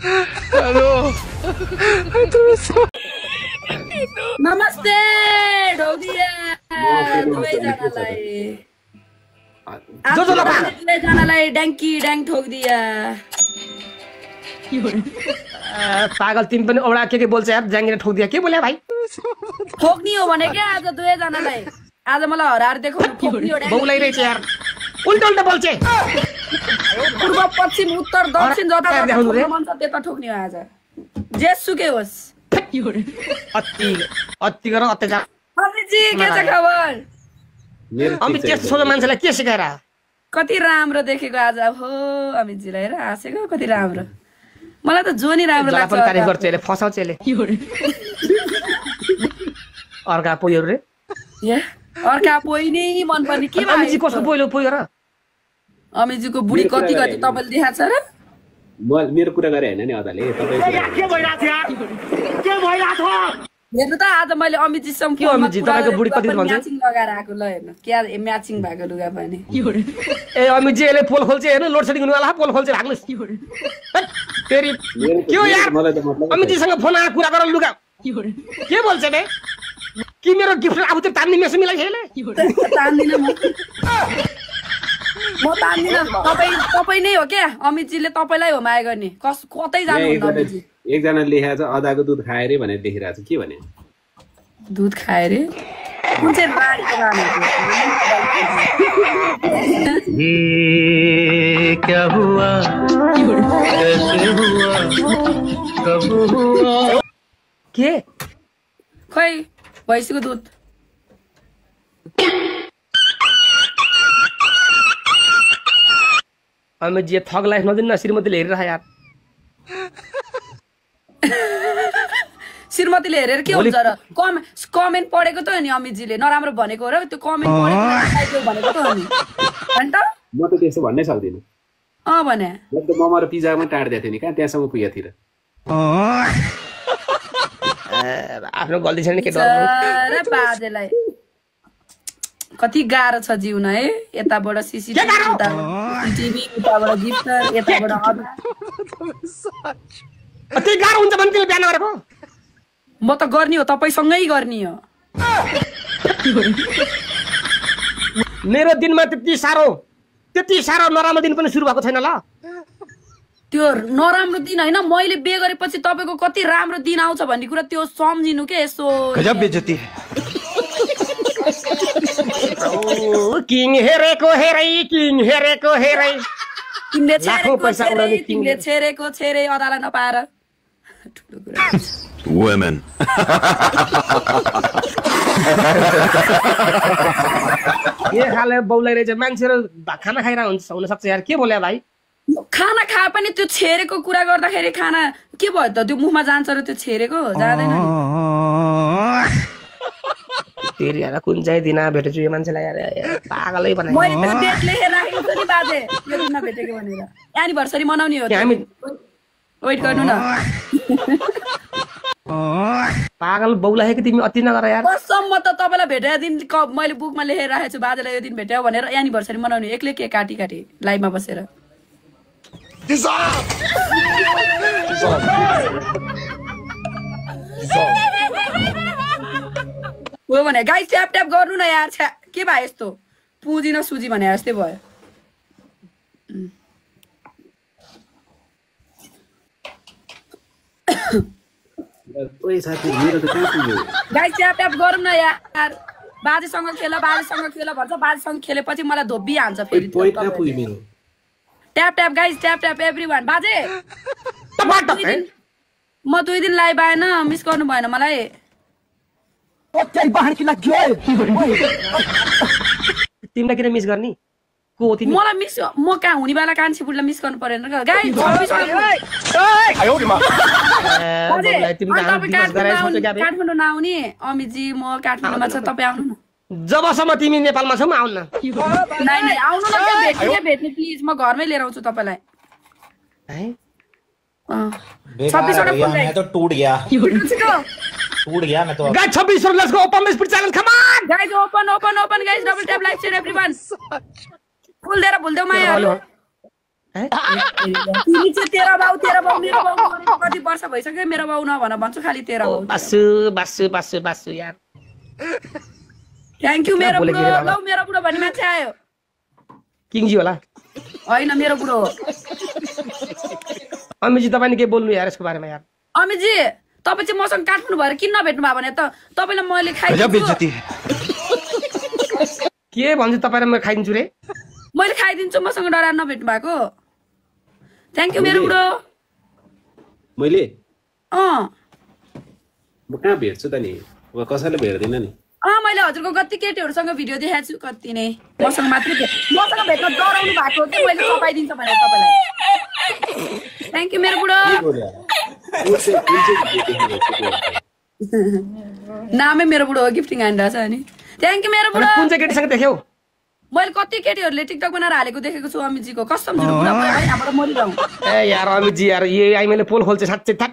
Hello नमस्ते ढोगिया दुवैजनालाई दुवैजनालाई ड्याङ्की ड्याङ ठोकिदिया पागल तिमी पनि औडा के बोल्छ यार ड्याङ्गीले ठोकिदिया के बोल्या भाइ ठोक्नी हो भने क्या आज दुवैजनालाई आज मलाई हराएर देखाउनु बौलाई रहेछ यार उल्टा उल्टा बोल्छ पूर्व पश्चिम उत्तर दक्षिण जता मन छ त्यता ठोक्नी हो आज जेसुकै होस् अति गर अत्याचार अमितजी के छ खबर अमित त्यस्तो सोझो मान्छेलाई के सिकाएर कति राम्रो देखेको आज हो अमितजीलाई हेर हाँसेको कति राम्रो मलाई त जो नि राम्रो लाग्छ तारिफ गर्छ यसले फसाउँछ यसले अर्का पोइहरू रे अर्का पोइ नै मन पर्ने के अमितजी कसको पोइलो पोइ र अमितजीको बुढी कति कति तपाईले देखाछ र मेरो कुरा गरे हैन नि अदाले तपाईको के भइराछ यार के भइराछ हेर्नु त आज मैले अमितजीसँग के अमितजी तपाईको बुढी कति भन्छ म्याचिङ लगाएर आको ल हेर्नु के म्याचिङ भएको लुगा पनि ए अमितजी यसले पोल खोल्छ हेर्नु लोड सेडिङ हुनुवाला पोल खोल्छ भाग्नुस् फेरि के हो यार अमितजीसँग फोन आएर कुरा गर लुगा के बोल्छ बे कि मेरो गिफ्ट आबु त तान्नी मेसो मिलाई खेले तान्दिन म तान्दिन तपाई नै हो के अमितजीले तपाईलाई हो माया गर्ने कतै जानुहुन्न अमितजी एकजना लेखेको छ अदाको दुध खाए रे भनेर लेखिरहेको छ के भने दुध खाए रे कुन चाहिँ बारीको गाना ये क्या हुआ कैसे हुआ कब हुआ के खै भैँसीको दुध अमितजी थग लाइफ नदिन्न श्रीमतीले हेरिरह यार श्रीमतीले हेरेर के हुन्छ र कमेन्ट पढेको त हो नि अमितजीले नराम्रो भनेको र त्यो कमेन्ट पढेको भनेको त हो नि हैन त म त त्यसो भन्नै सक्दिन भने म त मोमो र पिज्जामा टाड्दै थिए नि कहाँ त्यहाँसम्म पुगेतिर आफ्नो गल्ती छैन के डर र बाजेलाई कति गाह्रो छ जिउन है यताबाट सीसीटीभी उताबाट गिफ्टर यताबाट अति गाह्रो हुन्छ भने तिमीले बिहान गरेको म त गर्ने हो तपाईसँगै गर्ने हो मेरो दिनमा त्यति साह्रो नराम्रो दिन पनि सुरु भएको छैन ल त्यो नराम्रो दिन हैन मैले बे गरेपछि तपाईको कति राम्रो दिन आउँछ भन्ने कुरा त्यो सम्झिनु के यसो गजब बेइज्जती है किङ हेरेको हेरै तिमीले छेरेको छेरे अदालाई नपाएर ठुलो कुरा women के खाले बौलाई रहेछ मान्छेहरु खाना खाइरा हुन सक्छ यार के बोल्या भाइ खाना खाए पनि त्यो छेरेको कुरा गर्दाखेरि खाना के भयो त त्यो मुखमा जान्छ र त्यो छेरेको जाँदैन नि तेरी यार कुन चाहिँ दिन भेटेछु यो मान्छेलाई यार पागलै बनाए मैले त डेट लेखेर राखेको छु नि बाजे यो दिन भेटेको भनेर एनिभर्सरी मनाउने हो हामी वेट गर्नु न पागल बौला है कि तिमी अति नगर यार कसम म त तपाईलाई भेटेर दिन मैले बुकमा लेखेर राखेको छु बाजेलाई यो दिन भेट्यो भनेर एनिभर्सरी मनाउने एक्लै के काटी लाइभमा बसेर हो भने गाइस ट्याप ट्याप गर्नु न यार के भयो यस्तो पुँजी न सुजी भने जस्तै भयो गाइस ट्याप ट्याप गरौँ न यार बाजेसँग खेल भन्छ बाजेसँग खेलेपछि मलाई धोबी हान्छ फेरि tap tap guys tap tap everyone बाजे म 2 दिन लाइभ आएन मिस गर्नु भएन मलाई तिमीलाई किन मिस गर्ने को तिमी मलाई मिस म कहाँ हुने बेला कान्छी बुढीलाई मिस गर्नु पर्दैन गाइस काठमाडौँ नआउने अमितजी म काठमाडौँमा छ तपाईँ आउनु न जबसम्म तिमी नेपालमा छौ म आउन्न नै आउनु न भेट्ने प्लिज म घरमै लिएर आउँछु तपाईलाई है 26 वटा मैं तो टूट गया मैं तो guys 26 let's go open speed challenge come on guys open guys double tap like share everyone full देर भुल देऊ माया तिमी चाहिँ तेरा बाउ मेरो बाउ कति वर्ष भइसक्यो मेरो बाउ नभन भन्छु खालि तेरा बाउ बासु यार थ्याङ्क यू मेरो बुढो लौ मेरो बुढो भन्ने मान्छे आयो किङजी होला होइन मेरो बुढो हो अमितजी तपाईले के बोल्नु यार यसको बारेमा यार अमितजी तपाईँ चाहिँ मसँग काठमाडौँ भएर किन नभेट्नु भयो भने त तपाईँलाई मैले बेइज्जती है के भन्छ तपाईले म खाइदिन्छु रे मैले खाइदिन्छु मसँग डराएर नभेट्नु भएको थ्याङ्क यू मेरो बुढो मैले म कहाँ भेट्छु त नि कसैले भेट्दिनँ नि मैले हजुरको कति केटीहरूसँग भिडियो देखाएको छु कति नै मसँग मात्रै मसँग भेट्न डराउनु भएको कि मैले चपाइदिन्छ भनेर तपाईँलाई थ्याङ्क यू मेरो बुढो नामै मेरो बुढो हो गिफ्टिङ हान्डा छ अनि थ्याङ्क यू मेरो बुढो कुन चाहिँ केटीसँग देख्यौ मैले कति केटीहरूले टिकटक बनाएर हालेको देखेको छु अमितजीको कसम जुन बुढा यहाँबाट मरिरहँ ए यार अमितजी यार ये आई मैले पोल खोल्छ साच्चै थाक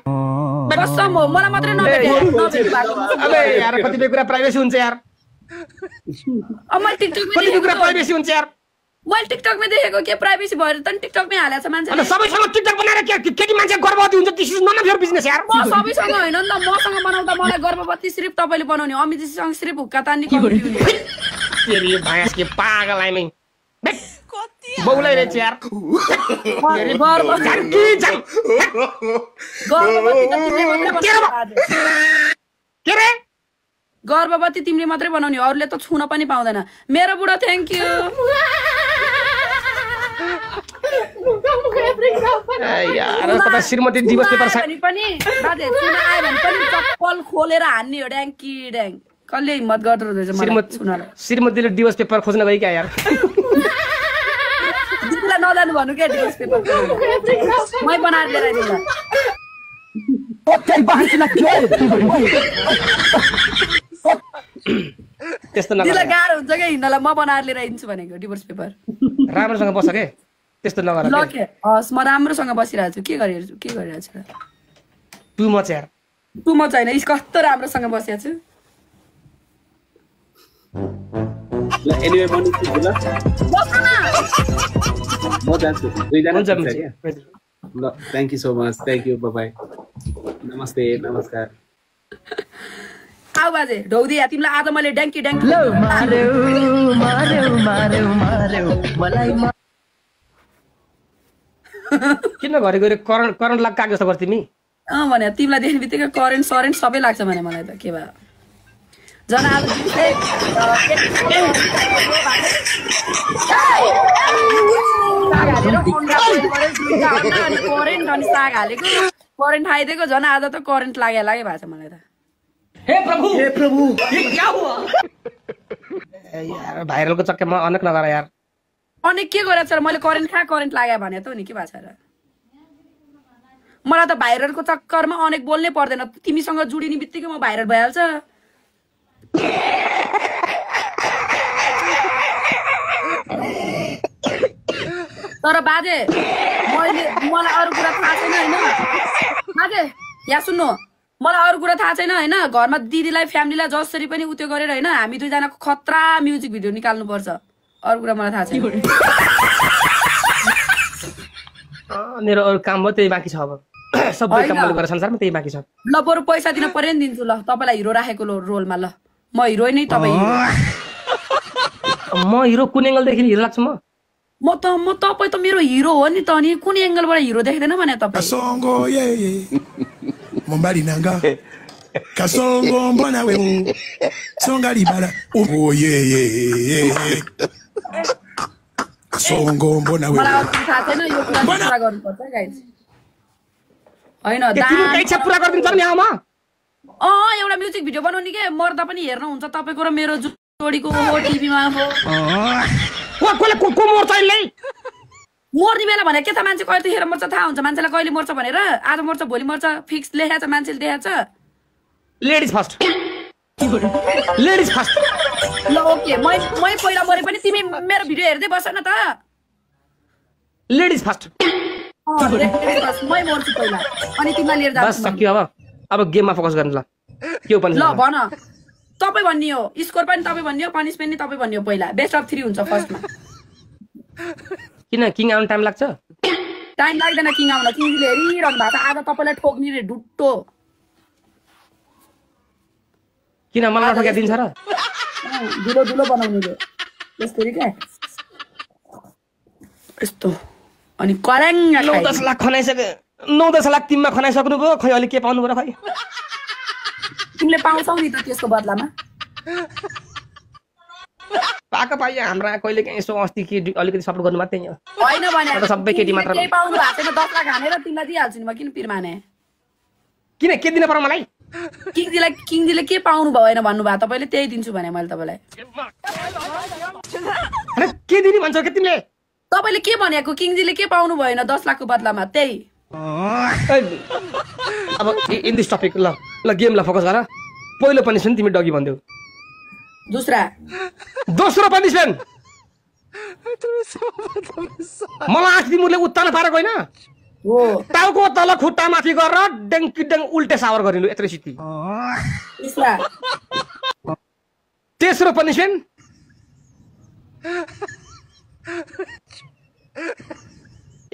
कसम हो मलाई मात्रै नभेट्नु भएको अबे यार कतिपय कुरा प्राइभेसी हुन्छ यार मैले टिकटकमा कतिपय कुरा प्राइभेसी हुन्छ यार मैले टिकटकमै देखेको के प्राइभेसी भएर त टिकटकमै हालेछ मान्छेले सबैसँग टिकटक बनाएर केटी मान्छे गर्भवती हुन्छ this is none of your business यार म सबैसँग होइन नि त मसँग बनाउँदा मलाई गर्भवती सिर्फ तपाईँले बनाउने अमितजीसँग सिर्फ हुक्का तान्ने कमिटी हुने तेरी भैंस के पागल आई मैं बौलाई रे यार गर्भवती तिमीले मात्रै बनाउने अरूले त छुन पनि पाउँदैन मेरो बुढो थ्याङ्क यू यार पता श्रीमती दिवस पेपर पनि बाजे छुन आयो भने पनि चप्पल खोलेर हान्ने हो ड्याङ्की ड्याङ कसले हिम्मत गर्दो रहेछ मलाई श्रीमतीले दिवस पेपर खोज्न गई क्या यार दिदीलाई नजानु भन्नु के दिवस पेपर मै बनाएर लिएर आइदिनु त्यस्तो नगर दिदीलाई गाह्रो हुन्छ क्या हिँड्नलाई म बनाएर लिएर आइदिन्छु भनेको डिभोर्स पेपर राम्रोसँग बस के त्यस्तो नगर ल के हस् म राम्रोसँग बसिरहेको छु के गरिरहेको छु तु म चाहिँ यार तु म चाहिँ होइन कस्तो राम्रोसँग बसेको छु एनीवे म जान्छु ल thank you so much thank you by नमस्ते नमस्कार आऊ बाजे ढौदिया तिमीलाई आज मैले ड्याङ्की ड्याङ्की किन घरि गरे करेन्ट लाग्छ काग जस्तो गर्छ तिमी भने तिमीलाई देख्ने बित्तिकै करेन्ट सरेन्ट सबै लाग्छ भने मलाई त के भयो जना आज करेन्ट अनि साग हालेको करेन्ट खाइदिएको झन् आज त करेन्ट लागे भएको छ मलाई त हे प्रभु ये क्या हुआ यार भाइरलको चक्करमा अनेक नगर यार अनेक के गरेछ र मैले करेन्ट लाग्यो भने त नि के भएको छ र मलाई त भाइरलको चक्करमा अनेक बोल्नै पर्दैन तिमीसँग जुडिने बित्तिकै म भाइरल भइहाल्छ तर बाजे मलाई अरू कुरा थाहा छैन होइन बाजे यहाँ सुन्नु मलाई अरू कुरा थाहा छैन होइन घरमा दिदीलाई फ्यामिलीलाई जसरी पनि उत्यो गरेर होइन हामी दुईजनाको खतरा म्युजिक भिडियो निकाल्नु पर्छ अरू कुरा मलाई थाहा छैन मेरो अरू काम भयो त्यही बाँकी छ अब सबै काम मैले गरेर संसारमा त्यही बाँकी छ ल बरु पैसा दिन पर्यो नि दिन्छु ल तपाईँलाई हिरो राखेको रोलमा ल म हिरो नै तपाईँ म हिरो कुन एङ्गलदेखि हिरो लाग्छु म तपाईँ त मेरो हिरो हो नि त अनि कुन एङ्गलबाट हिरो देख्दैन भने तपाईँ Mombari nanga kasongo mbona wewe songa libala oh yeah kasongo mbona wewe मलाई थाहा छैन यो कुरा पुरा गर्नुपर्छ गाइस हैन तिम्रो इच्छा पुरा गर्दिन्छ नि आमा एउटा म्युजिक भिडियो बनाउने के मर्दा पनि हेर्न हुन्छ तपाईको र मेरो जोडीको हो टिभीमा हो को मर्छ अहिले मर्ने बेला भने के त मान्छे कहिले तेखेर मर्छ थाहा हुन्छ मान्छेलाई कहिले मर्छ भनेर आज मर्छ भोलि मर्छ फिक्स लेखेको छ मान्छेले देखाएको छ लेडिज फर्स्ट ल ओके मै पहिला मरे पनि तिमी मेरो भिडियो हेर्दै बस न त लेडिज फर्स्ट मै मर्छु पहिला अनि तिमीलाई लिएर जान्छु बस सक्यो अब गेममा फोकस गर्नु ल के पनि ल भन तपाईँ भन्ने हो स्कोर पनि तपाईँ भन्ने हो पनिसमेन्ट नि तपाईँ भन्ने हो पहिला बेस्ट अफ 3 हुन्छ फर्स्टमा किन किङ आउन टाइम लाग्छ टाइम लाग्दैन किङ आउन किङले हेरिरहनु भएको छ आज तपाईलाई ठोक्ने रे ढुट्टो किन मलाई नठोक्या दिन्छ र दुलो दुलो बनाउने रे त्यसरी के यस्तो अनि करेङ 9-10 लाख खनाइसके 9-10 लाख तिमीमा खनाइसक्नु भयो खै अलि के पाउनु पर्यो खै तिमीले पाउँछौ नि त त्यसको बदलामा पाका पाइए हाम्रा कहिले काहीँ यसो अस्ति के अलिकति सपोर्ट गर्नु मात्रै हो होइन भने सबै केटी मात्र केही पाउनु भएको छैन 10 लाख हानेर तिमीलाई दिइहाल्छु नि म किन पिरमाने किन के दिन पर्यो मलाई किङजीले के पाउनु भएन भन्नुभयो तपाईले त्यही दिन्छु भने मैले तपाईलाई अरे के दिने भन्छौ के तिमीले तपाईले के भनेको किङजीले के पाउनु भएन 10 लाखको बदलामा त्यही अब इन दिस टपिक ल गेमलाई फोकस गर पहिलो पनिसमेन्ट तिमी डगी भन्देऊ दोस्रो पनिसमेन्ट मलाई आज तिमीले उत्तान पारेको होइन हो टाउको तल खुट्टा माथि गरेर डेङ्की डेङ उल्टे सावर गरिनु यत्रै सिटी तेस्रो पनिसमेन्ट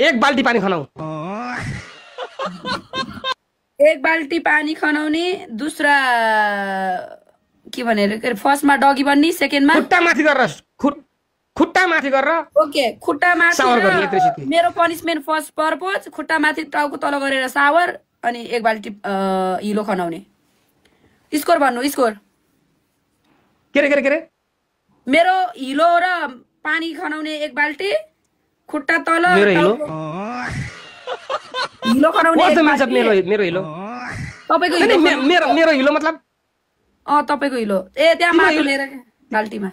एक बाल्टी पानी खनाऊ एक बाल्टी पानी खनाउने दूसरा के भनेर फर्स्टमा डगी बन्नी सेकेन्डमा खुट्टा माथि गरेर खुट्टा माथि गरेर ओके खुट्टा माथि मेरो पनिशमेन्ट फर्स्ट पर्पज खुट्टा माथि टाउको तल गरेर सावर अनि एक बाल्टी हिलो खनाउने स्कोर भन्नु स्कोर के रे मेरो हिलो र पानी खनाउने एक बाल्टी खुट्टा तल मेरो हिलो खनाउने मेरो हिलो तपाईको मेरो हिलो मतलब तपाईको हिलो ए त्यहाँ माटो लिएर बाल्टीमा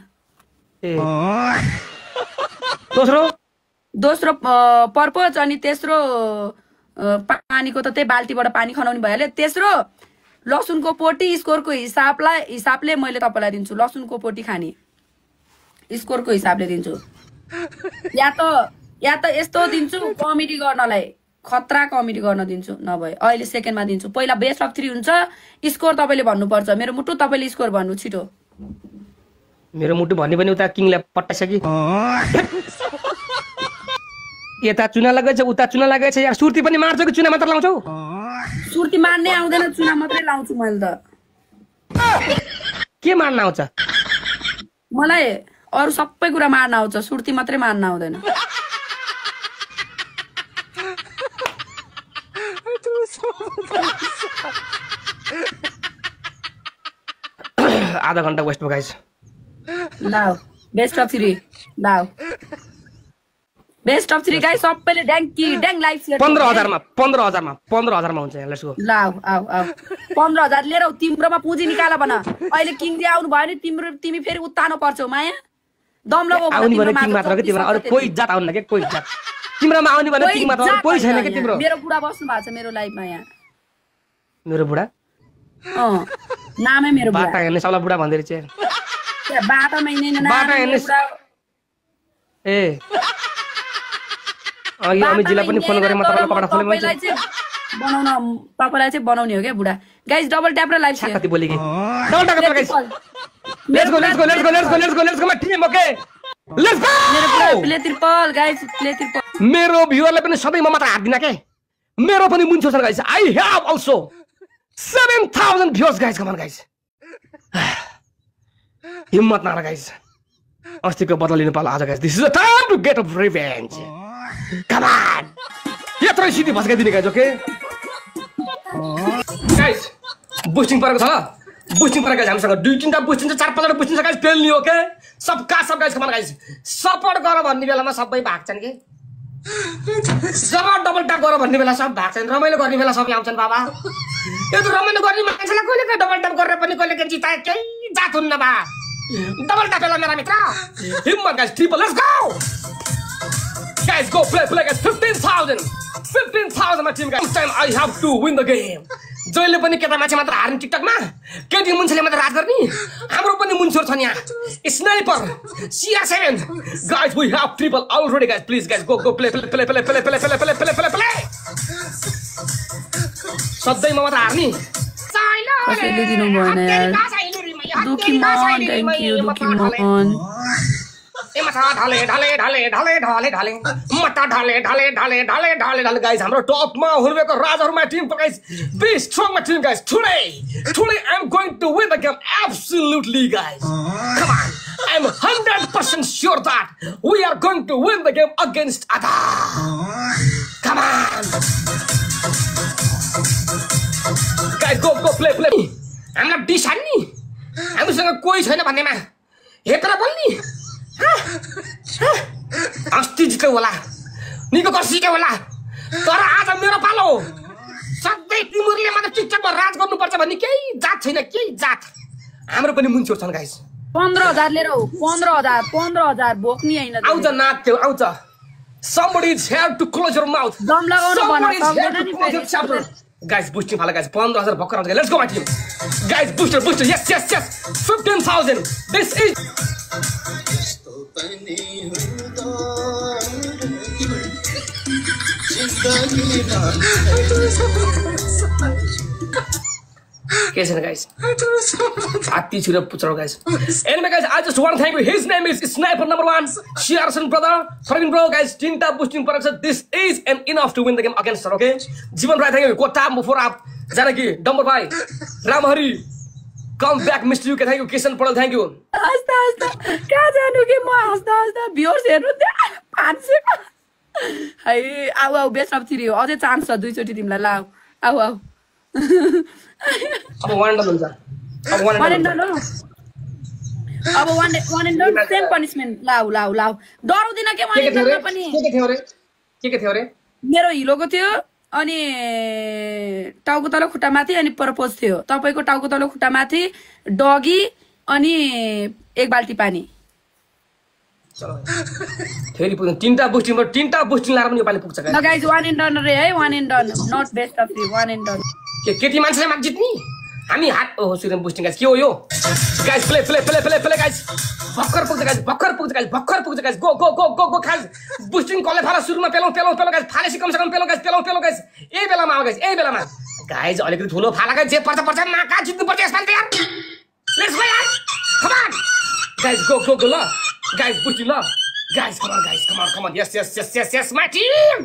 दोस्रो पर्पज अनि तेस्रो पानीको त त्यही बाल्टीबाट पानी खनाउने भइहाल्यो तेस्रो लसुनको पोटी स्कोरको हिसाबले मैले तपाईलाई दिन्छु लसुनको पोटी खाने स्कोरको हिसाबले दिन्छु या त यस्तो दिन्छु कमेडी गर्नलाई खतरा कमेडी गर्न दिन्छु नभए अहिले सेकेन्डमा दिन्छु पहिला बेस्ट अफ 3 हुन्छ स्कोर तपाईले भन्नुपर्छ मेरो मुटु तपाईले स्कोर भन्नु छिटो मेरो मुटु भन्ने पनि उता किङले पट्टाइसकि यता चुना लगाएछ उता चुना लगाएछ यार सुर्ती पनि मार्छ कि चुना मात्र लाउँछौ सुर्ती मार्ने आउँदैन चुना मात्रै लाउँछु मैले त के मार्न आउँछ मलाई अरु सबै कुरा मार्न आउँछ सुर्ती मात्रै मार्न आउँदैन आधा घण्टा वेस्ट भयो गाइस लाउ बेस्ट अफ 3 लाउ बेस्ट अफ 3 गाइस सबैले ड्याङ लाइफ सेट 15000 मा 15000 मा हुन्छ यहाँ लेट्स गो लाउ आउ 15000 लिएर तिम्रोमा पुँजी निकाल भन अहिले किङ जी आउनु भयो नि तिमी फेरि उत्तानो पर्छौ माया दम लगाउ आउनु भने किङ मात्र के तिम्रो अरु कोही जात आउन के कोही जात तिम्रोमा आउने भने किङ मात्र कोही छैन के तिम्रो मेरो बुढा बस्नु भएको छ मेरो लाइफमा यहाँ मेरो बुढा नामै मेरो बुढा बाटा हेर्ने सबला बुढा भन्दै रहेछ बाटा महिने बाटा हेर्ने ए अघि अमित जिल्ला पनि फोन गरे म तपाईलाई कपडा खोले भन्छ तपाईलाई चाहिँ बनाउने हो के बुढा गाइस डबल ट्याप र लाइभ कति बोले के double tap guys let's go म टिम ओके लेट्स गो मेरो बुढा play triple guys play triple मेरो भ्युअरलाई पनि सधैँ म मात्र हात दिन के मेरो पनि मुन्छु छ guys I have also 7000 viewers guys come on guys हिम्मत नहार गाइस अस्तिको बदला लिनु पाला आज guys this is the time to get of revenge come on यत्रै सिधी भस्काइदिने गाइस ओके गाइस बुस्टिङ परेको छ ल बुस्टिङ परेको गाइस हामीसँग 2-3टा बुस्टिङ छ 4-5टा बुस्टिङ छ गाइस पेल्नी ओके सब guys come on guys support गर भन्ने बेलामा सबै भाग्छन् के जब डबल ट्याप गर भन्ने बेला सब भाग्छन् रमाइलो गर्ने बेला सबै आउँछन् बाबा यो त रमाइलो गर्ने मान्छेलाई कहिले डबल ट्याप गरेर पनि कहिले के जिताए केही जात हुन्न बा डबल ट्याप बेला मेरा मित्र हिम्मत guys triple let's go guys go play guys 15000 my team guys this time I have to win the game जहिले पनि केटा मान्छे मात्र हार्ने टिकटकमा केटी मुन्छले मात्र राज गर्ने हाम्रो पनि मुन्छोर छन् यहाँ sniper CR7 guys we have triple already guys please guys go play सधैँ म मात्र हार्ने कसैले दिनु भएन यार दुखी मन थ्यांक यू दुखी मन माछा ढाले ढाले ढाले ढाले ढाले ढाले मटा ढाले ढाले ढाले ढाले ढाले ढाले गाइस हाम्रो टपमा हुर्केको राजहरुमा टिम गाइस बी स्ट्रङ मा team guys today I am going to win the game absolutely guys come on I am 100% sure that we are going to win the game against Ada come on guys go play हामीलाई डिसान नि हामीसँग कोही छैन भन्नेमा हेपेर बोल्नी अस्ति जित्यो होला निको गर्सिक्यो होला तर आज मेरो पालो सधैँ तिमीहरूले मात्र टिकटकमा राज गर्नुपर्छ भन्ने केही जात छैन केही जात हाम्रो पनि मुन्छोर छन् गाइस 15000 लिएर हो 15000 बोक्नी हैन आउँछ नाच्यो आउँछ somebody is here to close your mouth दम लगाउन भन्न सक्दैन नि फेरि guys boosting phala guys 15000 भक्कर आउँछ let's go my team guys booster yes 15000 this is Guys, Atti Chura Putra guys. Anyway, guys, I just want to thank you. His name is Sniper number 1, Sharson brother, Praveen bro, guys. Tinta boosting production. This is enough to win the game against her. Okay? Jivan Rai, thank you. Go time before up. Janaki, Dumber Bhai, Ramhari, come back, Mr. UK. Thank you, Kishan Paul. Thank you. Asta. Kya janu ki ma asta viewers heर्नु त 500 है आउ best of 3 हो अझै chance छ दुई चोटी तिमीलाई लाउ आउ अब one and done हुन्छ अब one and done अब one and done same punishment लाउ डराउँदिन के one and done पनि के थियो रे मेरो हिलोको थियो अनि टाउको तल खुट्टा माथि अनि प्रपोज थियो तपाईको टाउको तल खुट्टा माथि डगी अनि एक बाल्टी पानी फेरि पुग्छ तीनटा बुस्टिङ लाएर पनि यो पाली पुग्छ guys guys one and done रे है one and done not best of 3 one and done के केटी मान्छेले मात्र जित्नी हामी हात ओहो सुरम बुस्टिङ गाइस के हो यो गाइस प्ले गाइस भक्कर पुग्छ गाइस गो गाइस बुस्टिङ कले फाला सुरुमा पेलौ गाइस फालेसी कम से कम पेलौ गाइस ए बेलामा आउ गाइस अलिकति ठुलो फाला गाइस जे पर्छ नाका जित्नु पर्छ यसमा त यार लेट्स गो यार कम ऑन गाइस गो ल गाइस बुस्टिङ ल guys come on yes my team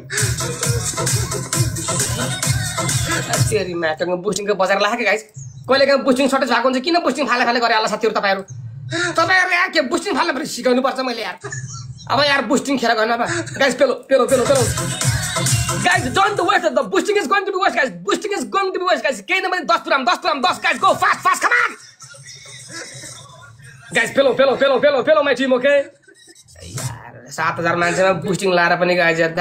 तेरी म्याटरमा बुस्टिङको बजार लाग्यो गाइस कहिलेकाहीँ बुस्टिङ सर्टेज भएको हुन्छ किन बुस्टिङ फाले गरे होला साथीहरु तपाईहरुले यार के बुस्टिङ फाल्न पनि सिकाउनु पर्छ मैले यार अब यार बुस्टिङ खेर गर्न बा गाइस पेलो guys don't waste the boosting is going to be waste guys केही नभए 10 पुराम 10 guys go fast come on guys पेलो माइ टिम ओके यार 7000 मान्छेमा बुस्टिङ लाएर पनि गाइस यार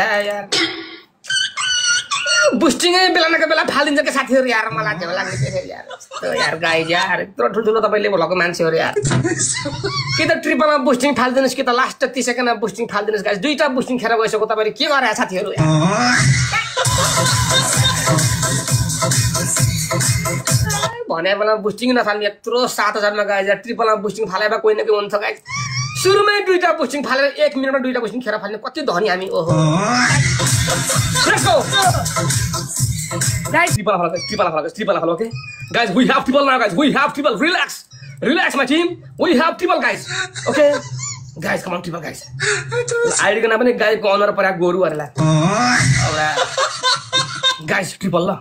बुस्टिङ बेलाको बेला फालिन्छ के साथीहरु यार मलाई झ्याउ लाग्ने के यार गाइस यार यत्रो ठुलो तपाईले भएको मान्छेहरु यार के त ट्रिपलमा बुस्टिङ फाल्दिनुस् कि त लास्ट 30 सेकेन्डमा बुस्टिङ फाल्दिनुस् गाइस दुईटा बुस्टिङ खेर गइसक्यो तपाईले के गरे साथीहरु यार भने बेला बुस्टिङ नफाल्ने यत्रो 7000 मा गाइस यार ट्रिपलमा बुस्टिङ फालेबा कोही न कोही हुन्छ गाइस सुरुमै दुईटा बुस्टिङ फालेर 1 मिनेटमा दुईटा बुस्टिङ खेर फाल्ने कति धनी हामी ओहो let's go guys triple okay guys we have triple now guys relax my team we have triple guys okay guys come on triple guys ID को नाम पनि गाई को अनर परा गोरु हरुला guys triple ल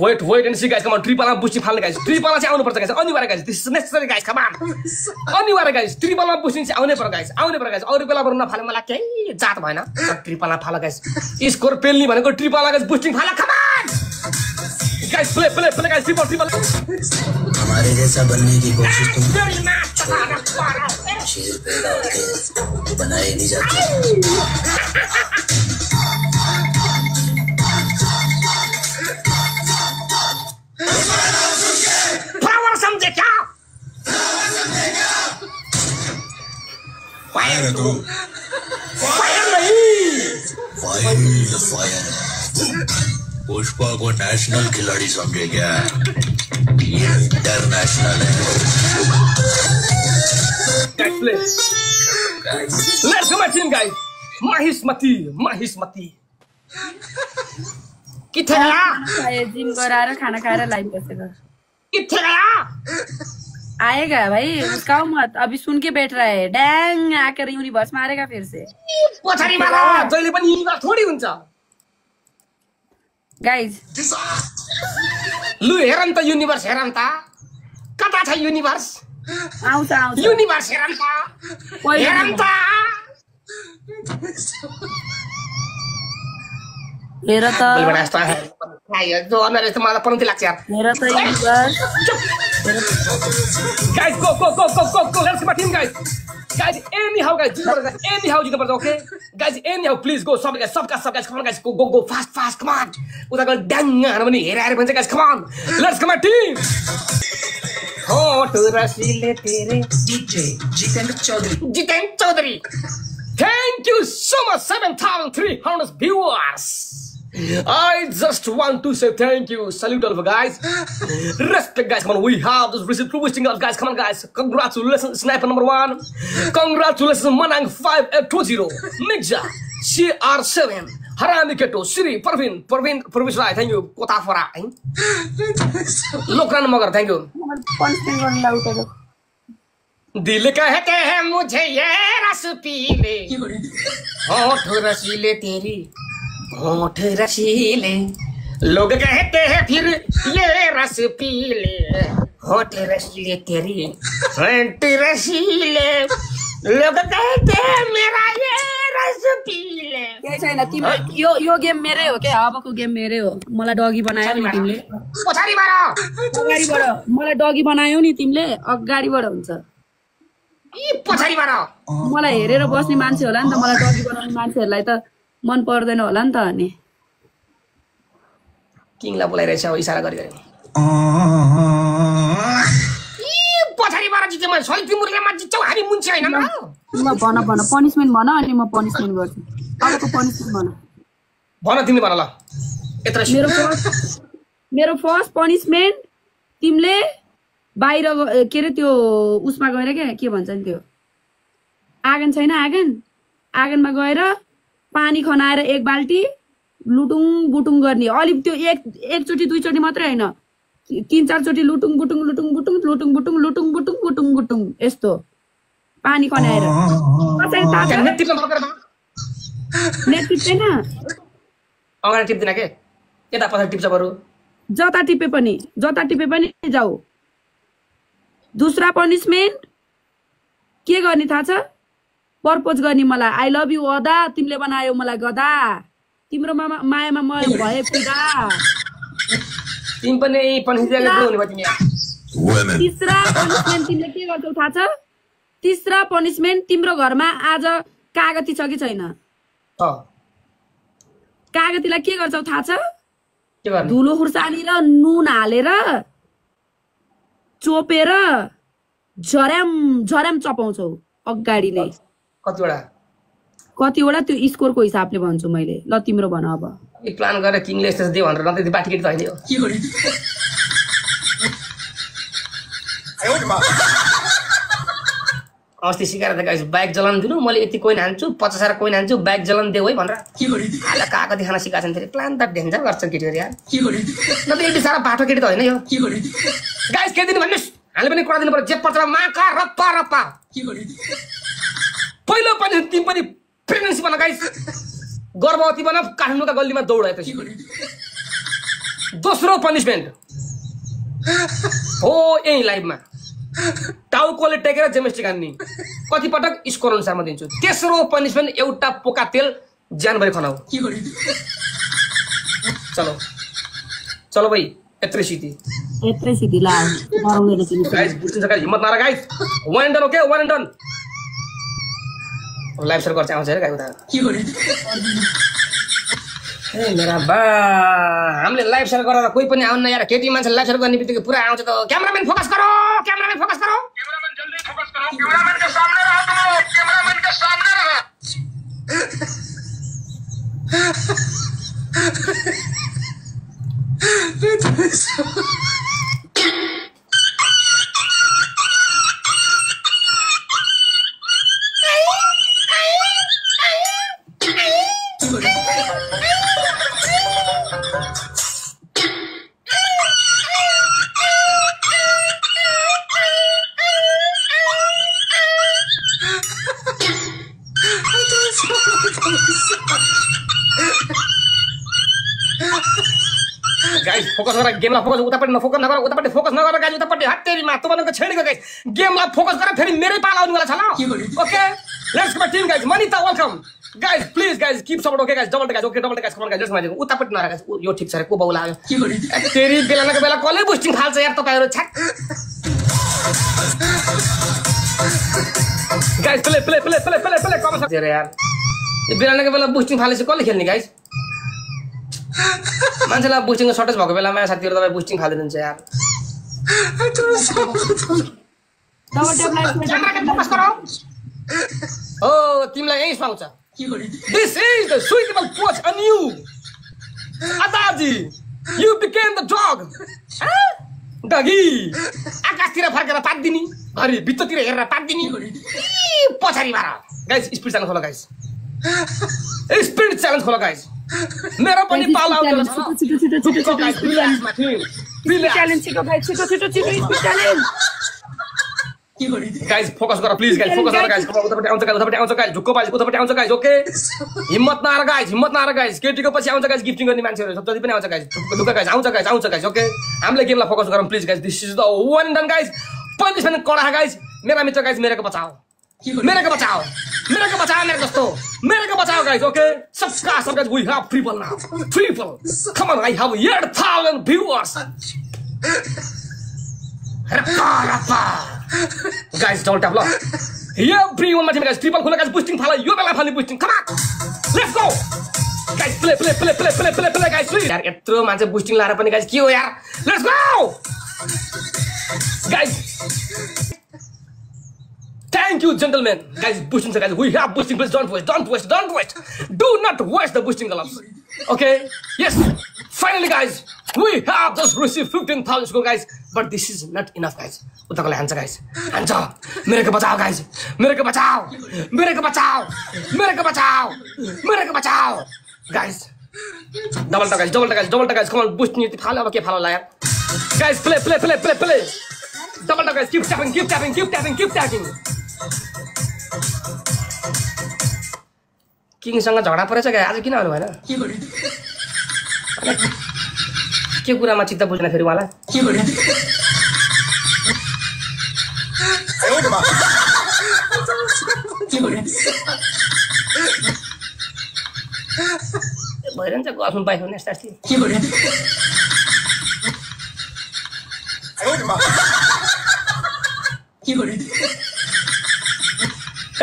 wait and see guys come on triple मा boosting फाल्ने guys triple मा चाहिँ आउनु पर्छ guys अनिवार्य guys this is necessary guys come on अनिवार्य guys triple मा बुस्टिङ चाहिँ आउने पर्छ guys अरु बेला बरु नफाले मलाई केही जात भएन triple मा फाल guys स्कोर पेल्नी भनेको triple मा guys boosting fall come on guys play guys triple हमारे जैसा बनने की कोशिश तुम शेर पैदा होके बनाए नहीं जाते पावर समझे क्या फायर है तू फायर नहीं फायर पुष्पा को नेशनल खिलाड़ी समझे क्या ये इंटरनेशनल है let's go my team guys माहिस्मती किथे गया जिम गराएर खाना खाएर लाइभ बसेको किथे गया आएगा भाई, उसका मत, अभी सुन के बैठ रहा है, डैंग आकर यूनिवर्स मारेगा फिर से। पछाडी माला जहिले पनि युनिभर्स थोडी हुन्छ। गाइज लु हेरन त युनिभर्स, हेरन त कता छ युनिभर्स? आउँछ आउँछ युनिभर्स हेरन त, हेरन त। हेर त बोलबडा यस्तो आयो जो अनर यस्तो मलाई पन्ती लाग्छ यार। हेर त universe. Guys, go, let's go, team, guys. Guys, anyhow, guys, anyhow, okay? Guys, anyhow, please go, stop, guys, come on, guys, go, fast, come on. Uda go, dang, guys, come on. Let's come on, team. Oh, to Rasile Tere, DJ, Jiten Chaudhary. Thank you so much, 7,300 viewers. I just want to say thank you, salute all of you guys, respect guys, come on, we have this recent boosting up guys, come on guys, congratulations Sniper number 1, congratulations Manang 5820, Mixja, CR7, Harami Keto, Siri, Parvin Rai, thank you, Kota Fara, Lokran Magar, thank you. दिल कहते हैं मुझे ये रस P ले, होठ रसीले तेरी होठ रसीले, लोग कहते हैं फिर ये रस पी ले, होठ रसीले तेरी होठ रसीले, लोग कहते हैं मेरा ये रस पी ले। केही छैन, तिम्रो यो गेम मेरै हो क्या? अबको गेम मेरै हो। मलाई डगी बनायो नि तिमीले, अगाडिबाट मलाई डगी बनायो नि तिमीले, अगाडिबाट हुन्छ। मलाई हेरेर बस्ने मान्छे होला नि त, मलाई डगी बनाउने मान्छेहरूलाई त मन पर्दैन होला नि त। अनि किङलाई बोलाइरहेछ इशारा गरी पछाडिबाट जित्यो। मैले सल्टी मुर्गामा जित्छौ, हामी मुन्छे हैन न। म भन पनिशमेन्ट भन, अनि म पनिशमेन्ट गर्छु। अबको पनिशमेन्ट भन तिमी भन ल। यत्रो मेरो फर्स्ट पनिशमेन्ट तिमीले बाहिर के रे त्यो उसमा गएर के भन्छ नि त्यो आँगन छैन, आँगनमा गएर पानी खनाएर एक बाल्टी लुटुङ बुटुङ गर्ने। अलिक त्यो एकचोटि दुईचोटि मात्रै होइन, 3-4 चोटि लुटुङ बुटुङ यस्तो पानी खनाएर। नेट टिप्दैन, अगाडि टिप्दिन के, यता पछाडि टिप्छ बरु। जता टिपे पनि जाऊ। दूसरा पनिशमेन्ट के गर्ने थाहा छ? प्रपोज गर्ने मलाई। आई लभ यु अदा, तिमीले बनायो मलाई गदा, तिम्रो मायामा म भए फिदा। तिमी पनि पनिशमेन्ट हुने भयो तिमी। तीसरा पनिशमेन्ट तिमीले के गर्छौ थाहा छ? तीसरा पनिशमेन्ट तिम्रो घरमा आज कागती छ कि छैन? कागतीलाई के गर्छौ थाहा छ? धुलो खुर्सानी र नुन हालेर चोपेर झर्याम चपाउँछौ अगाडि नै। कतिवटा त्यो स्कोरको हिसाबले भन्छु मैले। ल तिम्रो भन अब। प्लान गरेर किङले यस्तो दे भनेर नत्र बाटी केटी त हैन यो। अस्ति सिकाएर त गाइस बाइक जलाउन दिनु, मैले यति कोइन हान्छु, 50,000 कोइन हान्छु, बाइक जलाउन देऊ है भनेर आज काका देखान सिकाछन्। फेरि प्लान त डेन्जर गर्छ केटीहरु यार। न त यति सारा बाटो केटी त हैन यो। गाइस के दिनु भन्नुस्, हामीले पनि कुरा दिनु पर्यो। जे पर्छ माका रप्पा पहिलो पनि तिमी पनि प्रेग्नेन्सी बना गाइस, गर्भवती बना, काठमाडौँका गल्लीमा दौडाएपछि। दोस्रो पनिशमेन्ट हो यही लाइभमा टाउकोले टेकेर जेमेस्टिक हान्ने, कति पटक स्कोर अनुसारमा दिन्छु। तेस्रो पनिशमेन्ट एउटा पोका तेल ज्यानभरि खनाऊ। चलो भाइ, यत्रै सिटी ला गाइस, बुझ्छ गाइस, हिम्मत नरा guys. One and done, okay, one and done. Live share गर्छ आउँछ रे गाइस उता। ए मेरा बा, हामीले लाइभ सेयर गरेर कोही पनि आउन यार। केटी मान्छे लाइभ सेयर गर्ने बित्तिकै पुरा आउँछ त। क्यामेराम्यान फोकस करो, क्यामेराम्यान फोकस करो, क्यामेराम्यान जल्दी फोकस करो, क्यामेराम्यान के सामने रहो तुम, क्यामेराम्यान के सामने रहो। गर गेमलाई फोकस उतापट्टि नफोकस नगर उतापट्टि फोकस नगर गाइस उतापट्टि हत्तेरीमा तपाईहरुको छेडीको गाइस गेमलाई फोकस गरेर फेरि मेरै पाला आउनुवाला छ ल okay let's go team guys Manita welcome guys please guys keep support okay guys double guys okay double guys come on guys let's माइक उतापट्टि नरा गाइस यो ठीक छ रे को बाउला आयो तेरी बेलाको बेला कसले बुस्टिङ फाल्छ यार तपाईहरु छ्याक गाइस प्ले कमन सक्छ रे यार यो बेलाको बेला बुस्टिङ फालेपछि कसले खेल्ने गाइस मान्छेलाई बुस्टिङको सर्टेज भएको बेलामा साथीहरु तपाईं बुस्टिङ फाल्दिनुहुन्छ यार फोकस गरौ ओ तिमीलाई यही पाउँछ This is the suitable coach on you Adaji you became the dog Doggy आकाशतिर फर्केर पादिनी घरि भित्रतिर हेरेर पादिनी पछाडी मार गाइस स्पिड च्यालेन्ज खोला गाइस स्पिड च्यालेन्ज खोला गाइस मेरो पनि पाला आउँछ छिटो च्यालेन्ज छिटो गाइस छिटो च्यालेन्ज गाइस फोकस गर प्लिज गाइस फोकस गर गाइस उतापट्टि आउँछ गाइस ढुक्क बाइस उतापट्टि आउँछ गाइस ओके हिम्मत नहार गाइस केटीको पछि आउँछ गाइस गिफ्टिङ गर्ने मान्छेहरु सब जति पनि आउँछ गाइस ढुक्क गाइस आउँछ गाइस ओके हामीले गेमलाई फोकस गरौँ please guys this is the one done guys 25 minute कडा गाइस मेरा मित्र गाइस मेरेको बचाओ मेरेको बचाओ गाइस ओके सबका सब guys we have triple now come on I have 8000 viewers रप्पा गाइस डोन्ट टैप ल एभ्रीवन माथि गाइस ट्रिपल खोला गाइस बुस्टिङ फाला यो बेला फाल्ने boosting come on let's go guys play guys please यार यत्रो मान्छे बुस्टिङ लाएर पनि गाइस के हो यार let's go guys Thank you, gentlemen. Guys, boosting, guys. We have boosting. Please don't waste. Do not waste the boosting gloves. Okay? Yes. Finally, guys, we have just received 15,000 score, guys. But this is not enough, guys. Utakale hands, guys. Hands up. Mere ko bachao, guys. Mere ko bachao. Guys. Double tap, guys. Come on, boost ni phala ba ke phala la yaar. Guys, play. Double tap, guys. Keep tapping. किङसँग झगडा परेछ क्या आज किन आउनु भएन के कुरामा चित्त बुझ्न फेरि उहाँलाई भइरहन्छ गफमा बाइक हुने यस्ता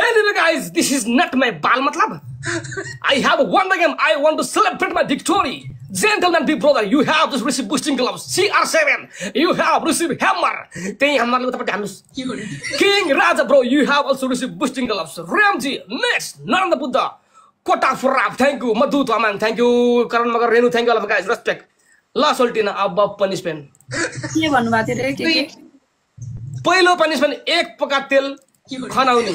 Anyway, guys, this is not my ball matlab. I have won the game. I want to celebrate my victory. Gentlemen, big brother, you have just received boosting gloves. CR7, you have received hammer. King Raja, bro, you have also received boosting gloves. Ramji, next, Naranda Buddha. Kota Furab, thank you. Madhu Taman, thank you. Karan Magar Renu, thank you all of you guys. Respect. Last ultina above punishment. पहिलो punishment एक पका तेल खनाउने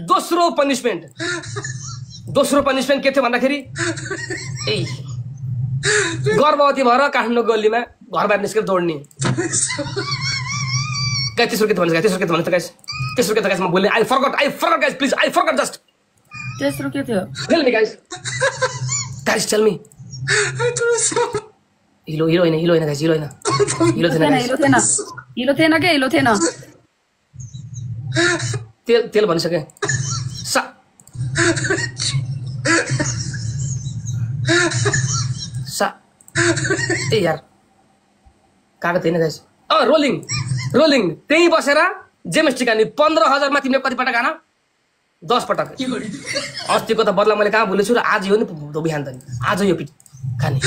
दोस्रो punishment के थियो भन्दाखेरि ए गर्भवती भएर काठमाडौँ गल्लीमा घर बाहिर निस्केर दौड्ने गाइस तेस्रो के थियो भने गाइस म बोल्ने I फरगट guys please I फरगट just तेस्रो के थियो tell me guys guys tell me हिलो हैन गाइस हिलो थिएन तेल भनिसके ए यार कागज हैन गाइस रोलिङ त्यही बसेर जेमेस्टिक हान्ने 15,000 मा तिमीले कति पटक हान 10 पटक अस्तिको त बदला मैले कहाँ भुलेछु र आज यो नि बिहान त नि आज यो पिट खाने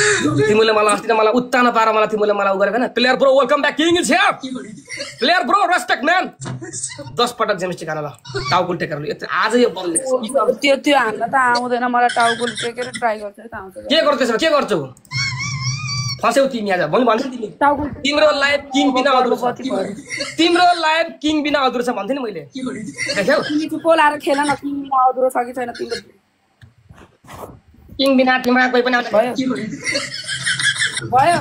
तिमीले मलाई अस्ति त मलाई उत्तान पार मलाई तिमीले मलाई उ गरेको हैन player bro welcome back king is here player bro respect man 10 पटक जेमेस्टिक हान ल टाउकुल टेकर ल आज यो बल्ले त्यो हान्न त आउँदैन मलाई टाउकुल टेकेर ट्राई गर्छ त आउँछ के गर्छौ फस्यौ तिमी आज भन्छ तिमी टाउकुल तिम्रो लाइफ किङ बिना अधुरो छ भन्थे नि मैले देख्यौ तिमी चुप लाएर खेल न किङ बिना अधुरो छ कि छैन तिम्रो किङ बिना तिम्रो कोही पनि भयो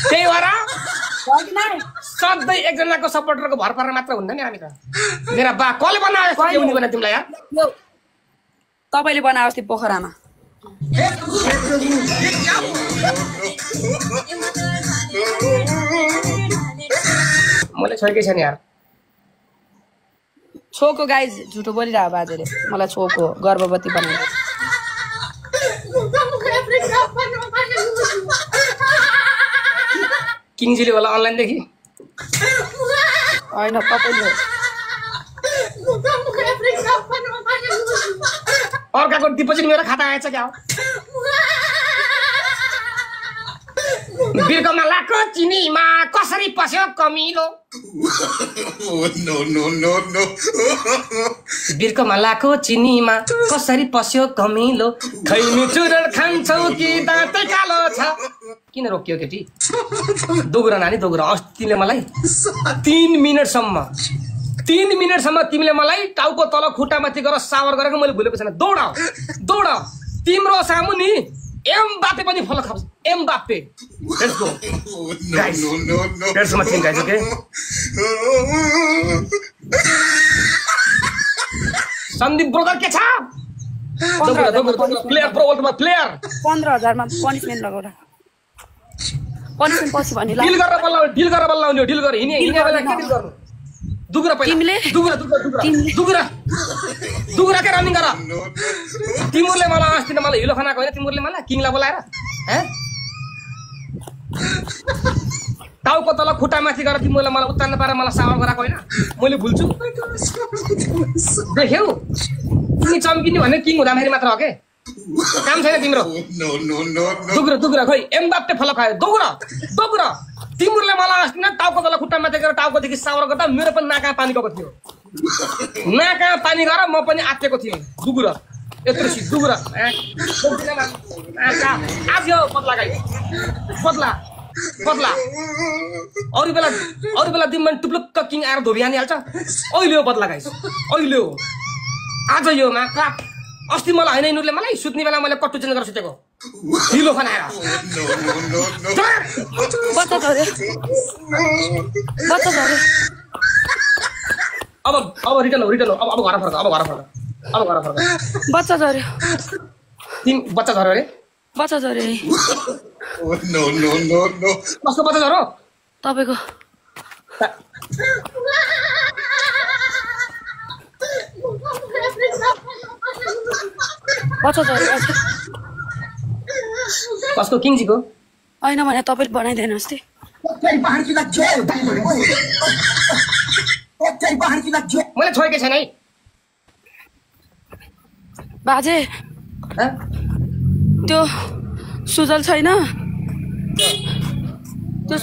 त्यही भएर सधैँ एकजनाको सपोर्टरको भर परेर मात्र हुँदैन नि हामी त मेरा बा कसले बनायो के हुने भने तिमीलाई यार तपाईले बनायो अस्ति पोखरामा मलाई छोएकै छैन यार। छोको गाइज झुटो बोलिरह बाजेले मलाई छोको गर्भवती बनायो। किङजीले होला अनलाइनदेखि होइन तपाईँले अर्काको डिपोजिट मेरो खाता आएछ क्या हो? बिर्कोमा लाको चिनीमा कसरी पस्यो कमिलो? बिर्कोमा लाको चिनीमा कसरी पस्यो कमिलो? खैनी चुरल खान्छौ कि दाँतै कालो छ? किन रोकियो केटी? दोगुरा नानी दोगुरा। अस्ति तिमीले मलाई 3 मिनेटसम्म तिमीले मलाई टाउको तल खुट्टामाथि गरेर सावर गरेको मैले भुलेको छैन। दौड तिम्रो सामु नि एमबापे पनि फलो खान्छ। Mbappe let's go guys. Let's much think guys okay. Sandeep brother के छ? 15,000 प्लेयर प्रो वर्ल्डमा प्लेयर 15,000 मा पनिशमेन्ट लगाउला। पनिशमेन्ट पछि भन्नु ल। डिल गरेर बल्ल आउने डिल गरेर हिने बेला के डिल गर्नु? दुगुरा पहिला दुगुरा के रनिङ गर। तिमुरले मलाई अस्ति त मलाई हिलो खानाको होइन, तिमुरले मलाई किङलाई बोलाएर टाउको तल खुट्टामाथि गरेर तिमीले मलाई उत्तान्न पारेर मलाई सावर गराएको होइन? मैले भुल्छु। देख्यौ तिमी चम्किने भने किङ हुँदाखेरि मात्र हो के? काम छैन तिम्रो। दुगुरा खोइ एमबाप्पे फलो खायो। दोगुरा तिमुरले मलाई अस्ति न टाउको तल खुट्टामाथि गरेर टाउकोदेखि सावर गर्दा मेरो पनि नाकमा पानी गएको थियो। नाकमा पानी गरेर म पनि आत्तेको थिएँ। दुगुरा यत्रो सी दुगुरा आज यो बदला गाई बदला। अरू बेला दिनमा टुप्लुक्क किङ आएर धोबी हानिहाल्छ। अहिले हो बदला गाइस, अहिले हो आज यो माका। अस्ति मलाई होइन यिनीहरूले मलाई सुत्ने बेला मैले कट्टु चेन्ज गरेर सुतेको हिलो खनाएर। अब रिटर्न हो अब घर फर्क। बच्चा झर्यो। तिमी बच्चा झर्यो अरे? बच्चा झर्यो। कसको बच्चा झर्यो? तपाईँको। बच्चा झर्यो। कसको? किङजीको होइन भने तपाईँले बनाइदिएन अस्ति। मैले छोएकै छैन है बाजे। त्यो सुजल छैन त्यो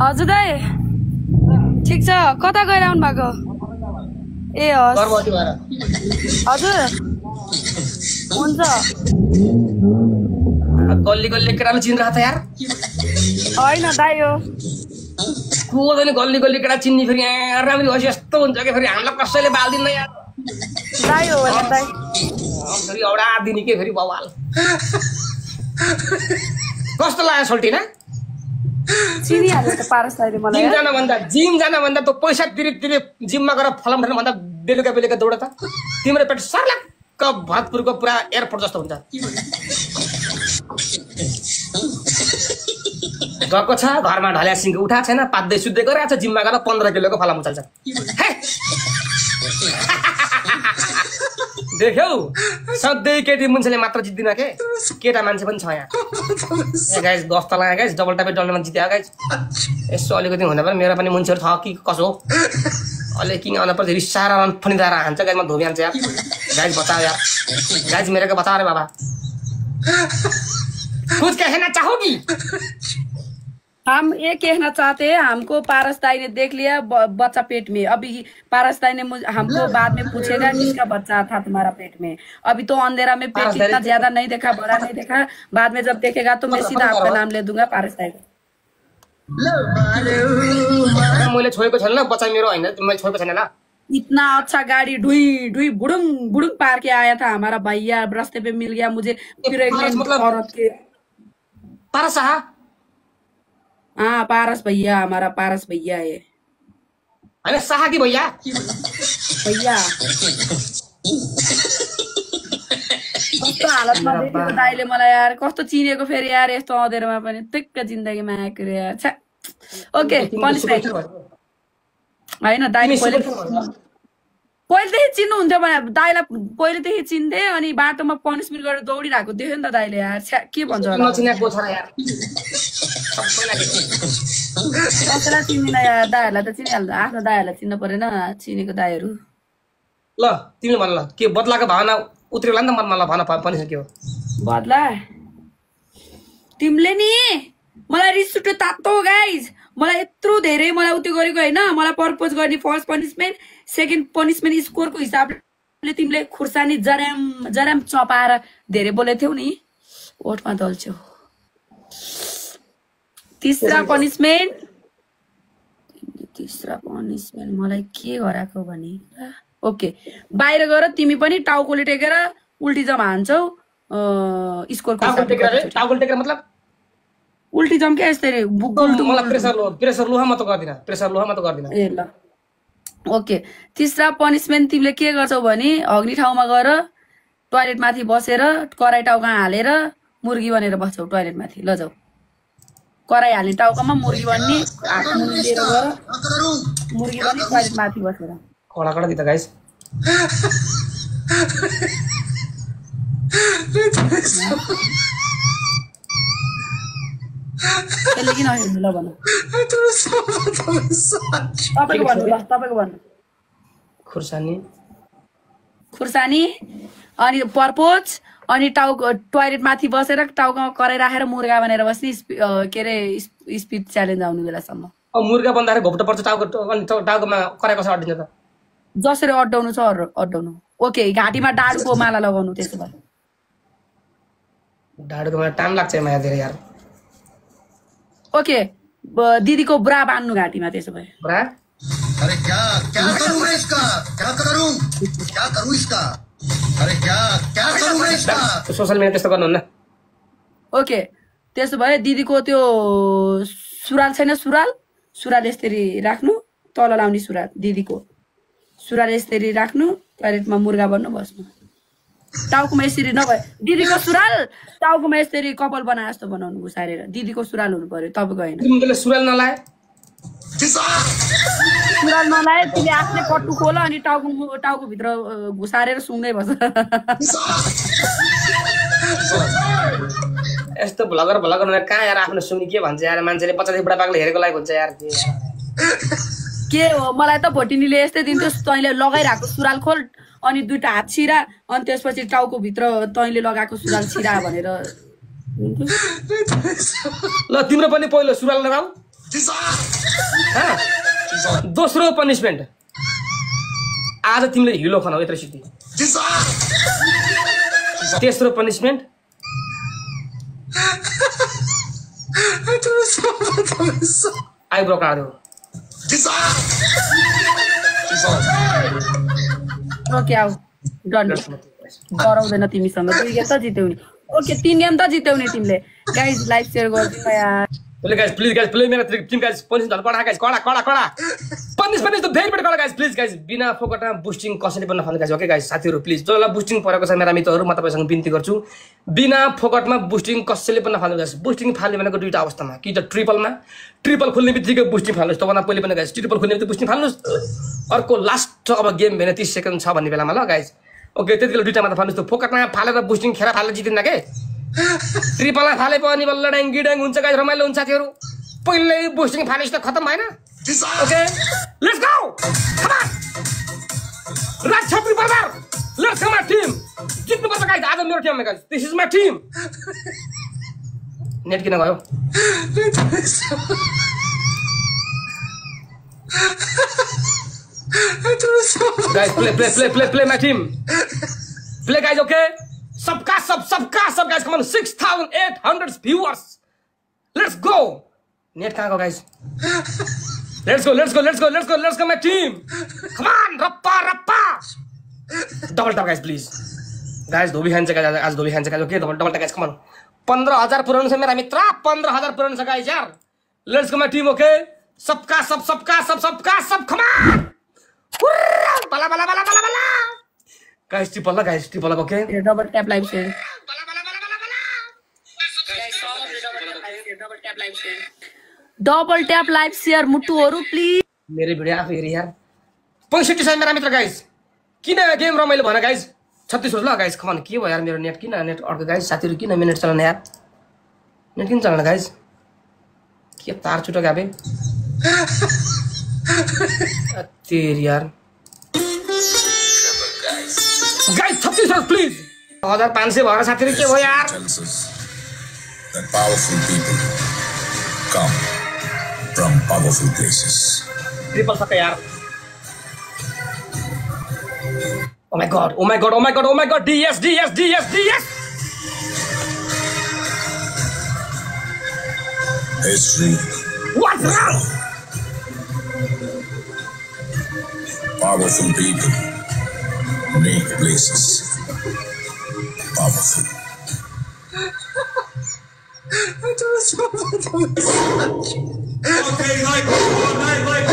हजुर दाइ ठिक छ। कता गएर आउनु भएको? ए हस् हजुर हुन्छ। गल्ली केटाले चिनिरहेको त यार। होइन दाइ हो को पनि गल्ली केटा चिन्ने फेरि राम्री होस् यस्तो हुन्छ कि फेरि हामीलाई कसैले बाल्दिन्न यार। दाइ हो भने दाइ फेरि एउटा दिने के फेरि बवाल कस्तो लाग्यो सोल्टिना? चिनिहाल्यो त पारस दाइले मलाई। जिम जान भन्दा त पैसा तिरे जिममा गएर फलाम खानु भन्दा बेलुका दौड त। तिम्रो पेट सर्लक्क भरतपुरको पुरा एयरपोर्ट जस्तो हुन्छ। गएको छ घरमा ढल्या सिंह उठाएको छैन, पात्दै सुत्दै गरिरहेको छ। जिममा गएर 15 किलोको फलाम उचाल्छ। देख्यौ सधैँ केटी मान्छेले मात्र जित्दिन के, केटा मान्छे पनि छ यहाँ। ए गाइस गफ त लाग्यो गाइस, डबल टापे डल्नेमा जित्यो गाइस। यसो अलिकति हुँदा पनि मेरो पनि मान्छेहरू छ कि कसो? अहिले किङ आउन पर्छ रिसाएर फनिदाएर हान्छ गाइस। म धोबी हान्छ यार गाइस, बचाओ यार गाइस, मेरे को बता रहे बाबा। कुछ कहना चाहोगी? हम ये कहना चाहते हैं, हमको पारस दाई ने देख लिया बच्चा पेट में। अभी पारस दाई ने हमको बाद में पूछेगा किसका बच्चा था तुम्हारा पेट में। अभी तो अंधेरा में पेट इतना ज्यादा नहीं देखा, बड़ा नहीं देखा। बाद में जब देखेगा तो मैं सीधा आपका नाम ले दूंगा पारस दाई को। मैले छोएको छैन ल बच्चा मेरो हैन, मैले छोएको छैन ल। इतना अच्छा गाड़ी ढुई ढुई बुड़ुंग बुड़ुंग पार के आया था हमारा भैया, रास्ते पे मिल गया मुझे प्रेग्नेंट औरत के। पारस हाँ पारस भैया, हमारा पारस भैया है। अरे साहा की भैया भैया कस्तो हालतमा देखेको दाइले मलाई यार कस्तो चिनेको फेरि यार यस्तो अँधेरोमा पनि टिक्क जिन्दगीमा आएको रे यार छ्या ओके पनिसमेन्ट होइन दाइले पहिलेदेखि चिन्नुहुन्थ्यो भने दाइलाई पहिलेदेखि चिन्थे अनि बाटोमा पनिसमेन्ट गरेर दौडिरहेको देख्यो नि त दाइले यार छ्या के भन्छ होला कसैलाई चिन्दिनँ यार दाइहरूलाई त चिनिहाल्छ आफ्नो दाइहरूलाई चिन्नु परेन चिनेको दाइहरू ल तिमीले भन ल के बदलाको भावना उत्रिला नि त मनमा ल भन पनिसमेन्ट के हो बदला तिमीले नि मलाई रिस उठ्यो तातो गाइज मलाई यत्रो धेरै मलाई उत्यो गरेको होइन मलाई प्रपोज गर्ने फर्स्ट पनिसमेन्ट सेकेन्ड पनिसमेन्ट स्कोरको हिसाबले तिमीले खुर्सानी जराम जराम चपाएर धेरै बोलेको थियौ नि ओठमा दल्छौ तीसरा पनिसमेन्ट मलाई के गराएको भने ओके बाहिर गएर तिमी पनि टाउकोले टेकेर उल्टी जम हान्छौ स्कोरको मतलब उल्टी जम क्या यसरी मलाई प्रेसर लोहा मात्र गर्दिन ए ल ओके तीसरा पनिसमेन्ट तिमीले के गर्छौ भने अग्नि ठाउँमा गएर टोयलेट माथि बसेर कराई टाउका हालेर मुर्गी बनेर बस्छौ टोयलेट माथि ल जाऊ कराई हाल्ने टाउकामा मुर्गी बन्ने हात मुनिएर गएर मुर्गी बन्ने टोयलेट माथि बसेर कडा गीत गाइस त्यसले किन हेर्नु ल भन तपाईँको भन्नु खुर्सानी अनि पर्पोज अनि टाउको टोयलेट माथि बसेर टाउकोमा कराई राखेर मुर्गा बनेर बस्ने के अरे स्पिड च्यालेन्ज आउने बेलासम्म मुर्गा बन्दाखेरि घोप्टो पर्छ टाउकोमा कराई कसरी अड्डिन्छ त जसरी अड्डाउनु छ अड्डाउनु ओके घाँटीमा डाडुको माला लगाउनु त्यसो भए डाडुको माला टाइम लाग्छ माया धेरै यार ओके दिदीको ब्रा बान्नु घाँटीमा त्यसो भए ब्रा अरे क्या करूं मैं इसका क्या करूं इसका अरे क्या करूं मैं इसका सोशल मिडिया त्यस्तो गर्नुहुन्न ओके त्यसो भए दिदीको त्यो सुराल छैन सुराल यसरी राख्नु तल लाउने सुराल दिदीको सुराल यसरी राख्नु टोयलेटमा मुर्गा बन्नु बस्नु टाउकोमा यसरी नभए दिदीको सुराल टाउकोमा यसरी कपाल बनाए जस्तो बनाउनु घुसारेर दिदीको सुराल हुनु पर्यो तपाईँको होइन सुराल नलाए तिमीले आफ्नै कट्टु खोल अनि टाउको भित्र घुसारेर सुँगै बस्छ यस्तो भ्लगर कहाँ यार आफ्नो सुन्ने के भन्छ यार मान्छेले 50 बुढापाकाले हेरेको लागि भन्छ यार के हो मलाई त भोटिनीले यस्तै दिन्थ्यो तैँले लगाइरहेको सुराल खोल अनि दुईटा हात छिरा अनि त्यसपछि टाउको भित्र तैँले लगाएको सुराल छिरा भनेर ल तिम्रो पनि पहिलो सुराल लगाऊ दोस्रो पनिसमेन्ट आज तिमीले हिलो खनाऊ यत्रो सिद्धि तेस्रो पनिसमेन्ट आइब्रो काट्यो ओके आऊ डन डराउँदैन तिमीसँग 2 गेम त जित्यौ नि ओके 3 गेम त जित्यौ नि तिमीले गाइज लाइक शेयर गरिदिनु यार प्लीज गाइस प्ले मेरा टीम गाइस पनिसमेन्ट कडा गाइस कडा पनिसमेन्ट त धेरै कडा गाइस प्लीज गाइस बिना फोकटमा बुस्टिङ कसैले पनि नफाल्नु गाइस ओके गाइस साथीहरु प्लीज जसलाई बुस्टिङ परेको छ मेरा मित्रहरु म तपाईसँग बिन्ती गर्छु बिना फोकटमा बुस्टिङ कसैले पनि नफाल्नु गाइस बुस्टिङ फाल्ने भनेको दुईटा अवस्थामा कि त ट्रिपल खोल्ने बित्तिकै बुस्टिङ फाल्नुस् तबना पहिले पनि गाइस ट्रिपल खोल्ने बित्तिकै बुस्टिङ फाल्नुस् अर्को लास्ट अब गेम भने 30 सेकेन्ड छ भन्ने बेलामा ल गाइस ओके त्यतिबेला दुईटा मात्र फाल्नुस् त फोकटमा फालेर बुस्टिङ खेरा फालेर जितिन्न के ट्रिपल फाले पनि बल्ल डाङ गिडाङ हुन्छ गाइस रमाइलो हुन्छ साथीहरु पहिले बुस्टिङ फालेस त खतम भएन okay let's go come on Raj छपरी बर्बार लेट्स कम अन टिम जित्नु पर्छ गाइस आज मेरो टिममा guys this is my team net किन गयो guys play my team play guys okay सबका सब guys come on 6800 viewers let's go net कहाँ गयो guys let's go my team come on रप्पा double tap guys please guys धोबी खान्छ guys आज धोबी खान्छ guys okay double tap guys come on 15000 पुरानो छ मेरा मित्र 15000 पुरानो छ गाइस यार let's go my team okay सबका सब कम ऑन बला बला बला बला बला guys triple okay double tap live share double tap live share मुटुहरु प्लिज मेरो भिडियो आफै हेरे यार 65 छ मेरा मित्र गाइस किन गेम रमाइलो भन गाइस 36 हो ल गाइस कमन के भयो यार मेरो नेट किन नेट अर्को गाइस साथीहरु किन मिनेट चलाउन यार नेट किन चलाउन गाइस के तार छुटो गाबे तेरी यार गाइस 36 हो प्लिज 1500 भएर साथीहरु के भयो यार that powerful people come from powerful places. Triple सके यार Oh my god, oh my god, oh my god, oh my god, DS. History. What's wrong? Powerful people make places powerful. Okay, like one night, like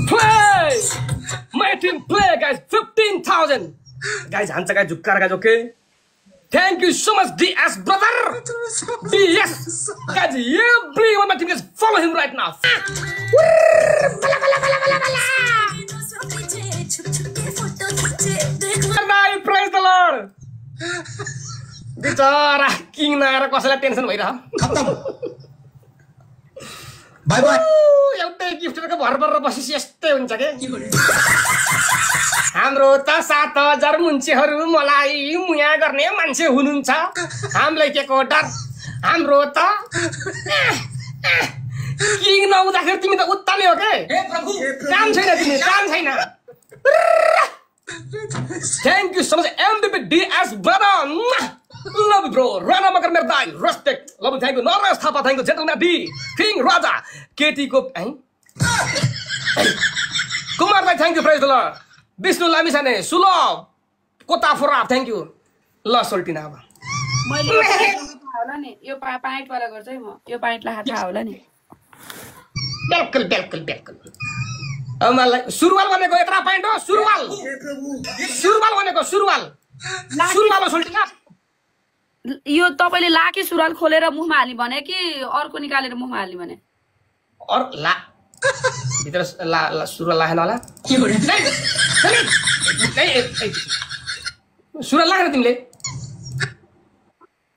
Play! My team play, guys. 15,000. Guys, hands guys, jukka guys, okay? Thank you so much, DS brother. DS. Guys, everyone my team just follow him right now. Praise the Lord. बिचारा king नआएर कसैलाई tension भइरह bye bye एउटै गिफ्टको भर भर बसेपछि यस्तै हुन्छ के हाम्रो त 7000 मुन्छेहरू मलाई मुया गर्ने मान्छे हुनुहुन्छ हामीलाई के को डर हाम्रो त किङ नहुँदाखेरि तिमी त उत्तानै हो के हे प्रभु काम छैन तिमी काम छैन Thank you so much MVP DS brother Love bro Rana Makar Merdai Respect Love thank you Norris Thapa thank you Gentleman D King Raja Katie Ko Kumar Bhai thank you praise the Lord Vishnu Lamisane Sulab Kota Furab thank you ल सोल्टिना अब मैले होला नि यो pant वाला गर्छ है म यो पाइन्टलाई हात होला नि बिल्कुल बिल्कुल बिल्कुल अब मलाई सुरुवाल भनेको यत्रा पाइन्ट हो सुरुवाल भनेको सुरुवाल सोल्टिना यो तपाईले लाके सुरुवाल खोलेर मुखमा हाल्ने भने कि अर्को निकालेर मुखमा हाल्ने भने और ला भित्र ला सुरुवाल लाएन होला के हो नै सुरुवाल लाग्यो तिमीले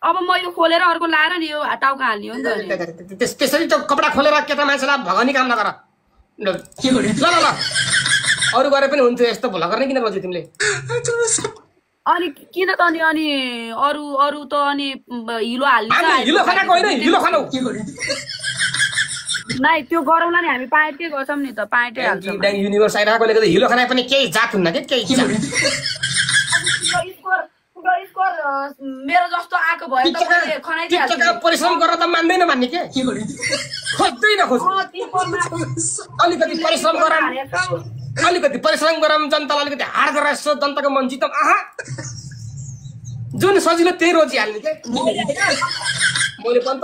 अब म यो खोलेर अर्को लाएर नि यो टाउका हाल्ने हो नि त त्यसरी त कपडा खोलेर केटा मान्छेलाई भगनी काम नगर ल अरु गरे पनि हुन्थ्यो यस्तो भला गर्ने किन गर्छौ तिमीले अनि किन त अनि अरु त अनि हिलो हाल्ने हिलो खाना होइन हिलो खानु नाइ त्यो गरौँला नि हामी पाइन्ट के गर्छौं नि त पाइन्टै हाल्छौं डाङ युनिभर्स आइराकोले गर्दा हिलो खाना पनि केही जात हुन्न के केही स्कोर मेरो जस्तो आको भए त मैले खनाइ दिहाल्थे परिश्रम गरेर त मान्दैन मान्ने के खोज्दैन खोज अलिकति परिश्रम गरौँ जनतालाई अलिकति हार गरेर यसो जनताको मन जितौँ आहा जुन सजिलो त्यही रोजी हाल्ने के मैले पनि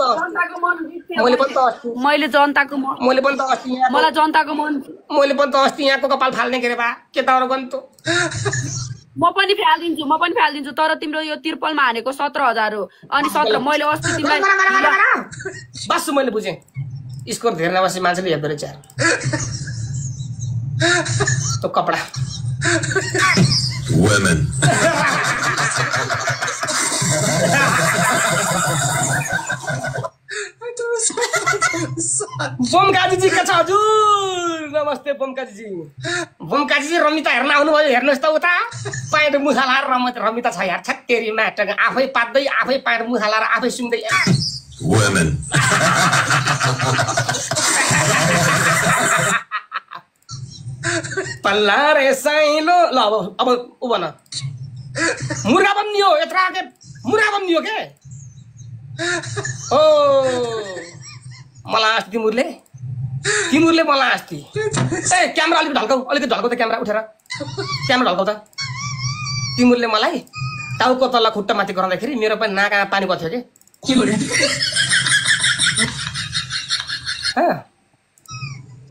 त अस्ति यहाँको कपाल फाल्ने के रे बा के त अरु गन्तो म पनि फाल्दिन्छु तर तिम्रो यो तिरपलमा हानेको 17000 हो अनि 17 मैले अस्ति तिमीलाई बस मैले बुझे स्कोर धेरै नबसी मान्छेले हेर्दै रहेछ तो कपडा women. बोमकाजी जी के छ हजुर नमस्ते बोमकाजी जी रमिता हेर्न आउनु भयो हेर्नुस् त उता पाइन्ट मुखा लाएर रमिता छ यार छक्केरी माटक आफै पाड्दै आफै पाइन्ट मुखा लाएर आफै सुन्दै Women. पल्ला रे साइलो ल अब उ भन मुर्गा बन्नी हो यत्रा के मुर्गा बन्नी हो के ओ मलाई अस्ति तिमुरले मलाई अस्ति ए क्यामेरा अलिकति ढल्काउ त क्यामेरा उठेर क्यामेरा ढल्काउ त तिमुरले मलाई टाउको तल खुट्टा माथि गराउँदाखेरि मेरो पनि नाकमा पानी पर्थ्यो के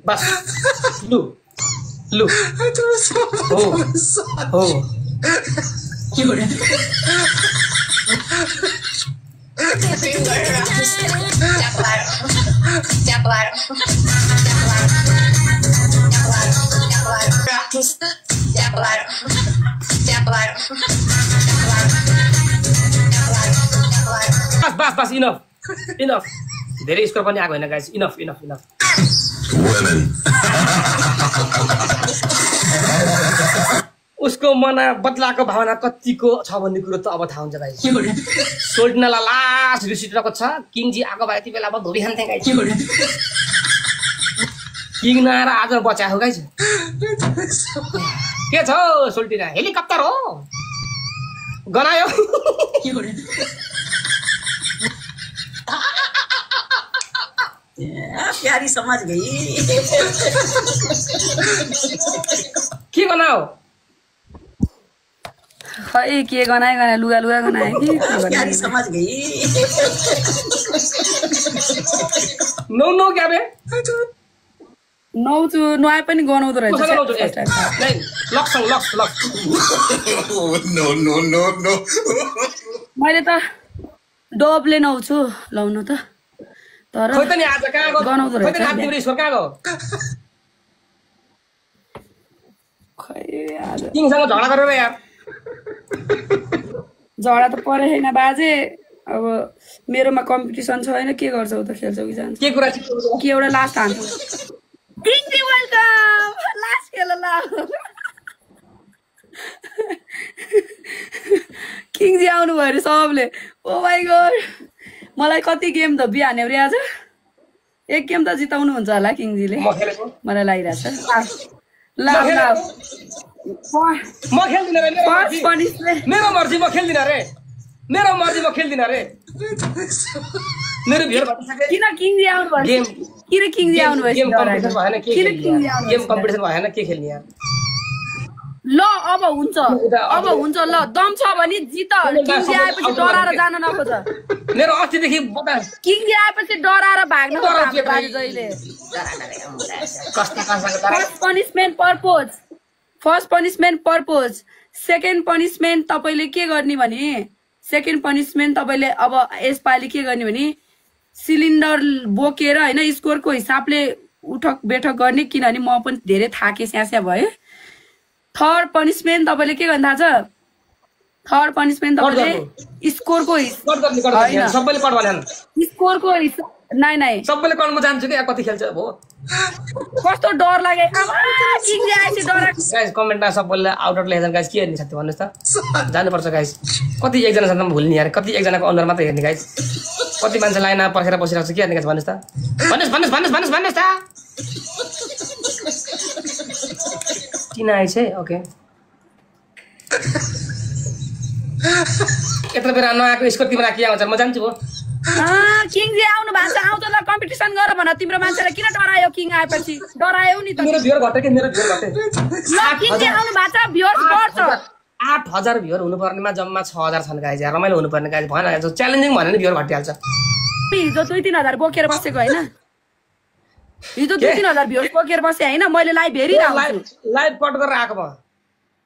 बस लु लु हो बस इनफ धेरै स्कोर पनि आएको होइन गाइस इनफ Women. उसको मनमा बदलाको भावना कतिको छ भन्ने कुरो त अब थाहा हुन्छ गाइस सोल्टिनालाई लास्ट रिसिटेको छ किङजी आएको भए यति बेला अब धोबी खान्थे गाइस किङ नआएर आज बचा हो गाइस के छ सोल्टिना हेलिकप्टर हो गनायो प्यारी समझ गई के गनायो खै के गनाए लुगा गनाए कि प्यारी समझ गई नो क्या बे नौचु नुहाए पनि गनाउँदो रहेछ No. मैले त डबले नौछु लाउनु त तर खोइ त नि आज कहाँ गयो गनाउँदो खोइ त रहेछ नि तिम्रो स्कोर कहाँ गयो खै आज किङसँग झगडा गरेर यार झगडा त परे छैन बाजे अब मेरोमा कम्पिटिसन छैन के गर्छौ त खेल्छौ कि जान्छ के कुरा के एउटा लास्ट हान्छ किङजी वेलकम लास्ट खेल ला किङजी आउनु भयो रे सबले ओ माय गॉड मलाई कति गेम त बिहान्यो रे आज एक गेम त जिताउनु हुन्छ होला किङजीले मलाई लागिरहेछ ल म खेल्दिन रे मेरो मर्जी म खेल्दिन रे मेरो भियर भइसक्यो किन किङजी आउनु भयो किन किङजी आउनु भयो गेम कम्पिटिसन भएन के खेल्ने यार ल अब हुन्छ ल दम छ भने जित किङजी आएपछि डराएर जान नखोज मेरो अस्तिदेखि किङजी आएपछि डराएर भाग्नु जहिले first punishment purpose second punishment तपाईले के गर्ने भने सेकेन्ड पनिसमेन्ट तपाईले अब यसपालि के गर्ने भने सिलिन्डर बोकेर हैन स्कोरको हिसाबले उठक बैठक गर्ने किनभने म पनि धेरै थाके स्यास्या भए थर्ड पनिसमेन्ट तपाईले के गर्न थाहा छ थर्ड पनिसमेन्ट तपाईले स्कोरको सबैले कट भने स्कोरको नाइ सबैले कट म जान्छु के कति खेल्छ अब कस्तो डर लागे किङजी आएपछि डर गाइस कमेन्टमा सबैले आउटआउट लेख्छन् गाइस के हेर्ने साथी भन्नुस् त जानुपर्छ गाइस कति एकजना साथमा भुल्ने यार कति एकजनाको अनुहार मात्र हेर्ने गाइस कति मान्छे लाइनमा पर्खेर बसिरहेको छ के हेर्ने गाइस भन्नुस् त भन्नुस् त किन आइछ ओके यत्रो बेला नआएको स्कोर तिम्रो के आउँछ म जान्छु हो किङजी आउनु भएको छ आउँछ ल कम्पिटिसन गर भन तिम्रो मान्छेलाई किन डरायो किङ आएपछि डरायो नि त मेरो भ्युअर घटे के मेरो भ्युअर घटे ल किङजी आउनु भएको छ भ्युअर बढ्छ 8000 भ्युअर हुनुपर्नेमा जम्मा 6000 छन् गाइस यार रमाइलो हुनुपर्ने गाइस भएन च्यालेन्जिङ भने नि भ्युअर घटिहाल्छ हिजो 2-3 हजार बोकेर बसेको हैन हिजो 2-3 हजार भ्युअर बोकेर बसे हैन मैले लाइभ हेरिरहेको छु लाइभ कट गरेर आएको म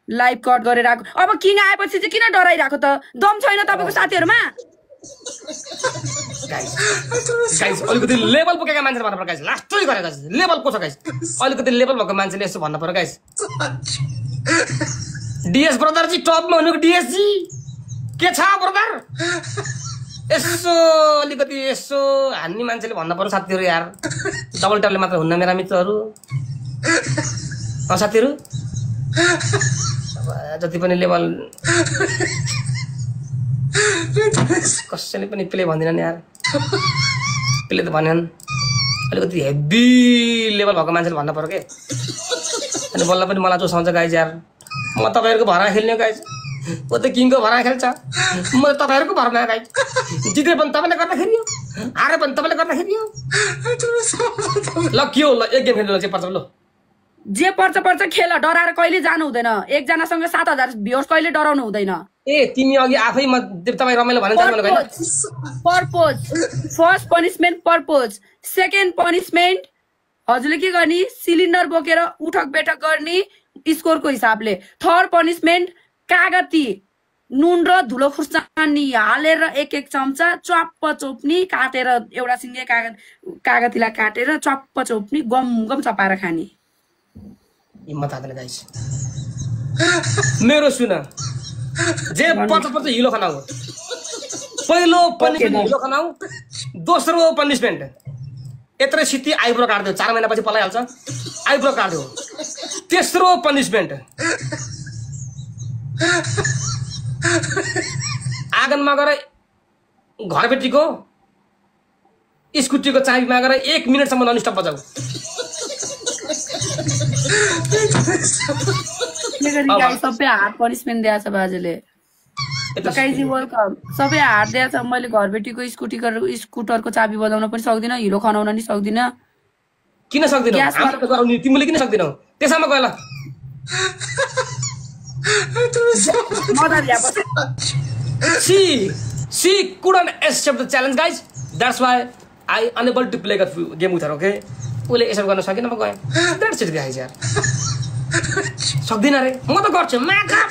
लाइभ कट गरेर आएको अब किङ आएपछि चाहिँ किन डराइराको त दम छैन तपाईको साथीहरुमा गाइस अलिकति लेभल बोकेका मान्छे भन्नु पर्छ गाइस लास्टै गरे गाइस लेभल को छ गाइस अलिकति लेभल भएको मान्छेले यसो भन्नु पर्छ गाइस डीएस ब्रदर जी टपमा हुनुको डीएस जी के छ ब्रदर यसो अलिकति यसो हान्ने मान्छेले भन्नु पर्छ साथीहरु यार डबल ट्यापले मात्र हुन्न मेरा मित्रहरु साथीहरु जति पनि लेभल कसैले पनि प्ले भन्दिनन् यार प्ले त भनेन अलिकति हेभी लेभल भएको मान्छेले भन्न पर्यो के अनि बल्ल पनि मलाई जोसाउँछ गाइस यार म तपाईहरुको भरमा खेल्ने गाइस ओ त किङको भरमा खेल्छ म तपाईहरुको भरमा गाइस जिते पनि तपाईले गर्दाखेरि हो हारे पनि तपाईले गर्दाखेरि हो ल के हो ल एक गेम खेल्नु चाहिँ पर्छ ल जे पर्छ खेल डराएर कहिले जानु हुँदैन एकजनासँग 7,000 भ्युअर्स कहिले डराउनु हुँदैन ए तिमी अघि आफै तपाईँ रमाइलो भनेर purpose first punishment purpose second punishment हजुरले के गर्ने सिलिन्डर बोकेर उठक बैठक गर्ने स्कोरको हिसाबले थर्ड पनिसमेन्ट कागती नुन र धुलो खुर्सानी हालेर एक चम्चा चप्प चोप्नी काटेर एउटा सिङ्गे कागतीलाई काटेर चप्प चोप्नी गम चपाएर खाने हिम्मत हाल्दैन गाइस मेरो सुन जे पर्छ हिलो खाना हो पहिलो पनिसमेन्ट हिलो खाना हो दोस्रो पनिसमेन्ट यत्रो सिटी आइब्रो काट्दियो 4 महिनापछि पलाइहाल्छ आइब्रो काट्दियो तेस्रो पनिसमेन्ट आँगनमा गएर घरबेटीको स्कुटीको चाबी मागेर 1 मिनेटसम्म ननस्टप बजाऊ सबै हार्ड पनिसमेन्ट दिएछ बाजेले काइजी वेलकम सबै हार्ड दिएछ मैले घरबेटीको स्कुटरको चाबी बजाउन पनि सक्दिन हिलो खनाउन नि सक्दिन किन सक्दिनौ हामीले त गराउनी तिमीले किन सक्दिनौ त्यसैमा गएला She couldn't accept the challenge, guys. That's why I unable to play the game with her. Okay? उसले यसो गर्न सकेन म गएँ. That's it, guys. यार. सक्दिन रे. म त गर्छु. माका.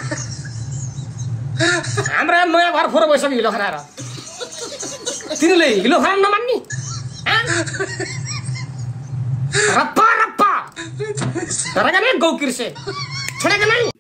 हाम्रो नयाँ घर फोरो भइसक्यो हिलो खाएर. तिमीले हिलो खान नमान्नी? रप्पा. तरका नै गौ किर्से. छोडेको नै.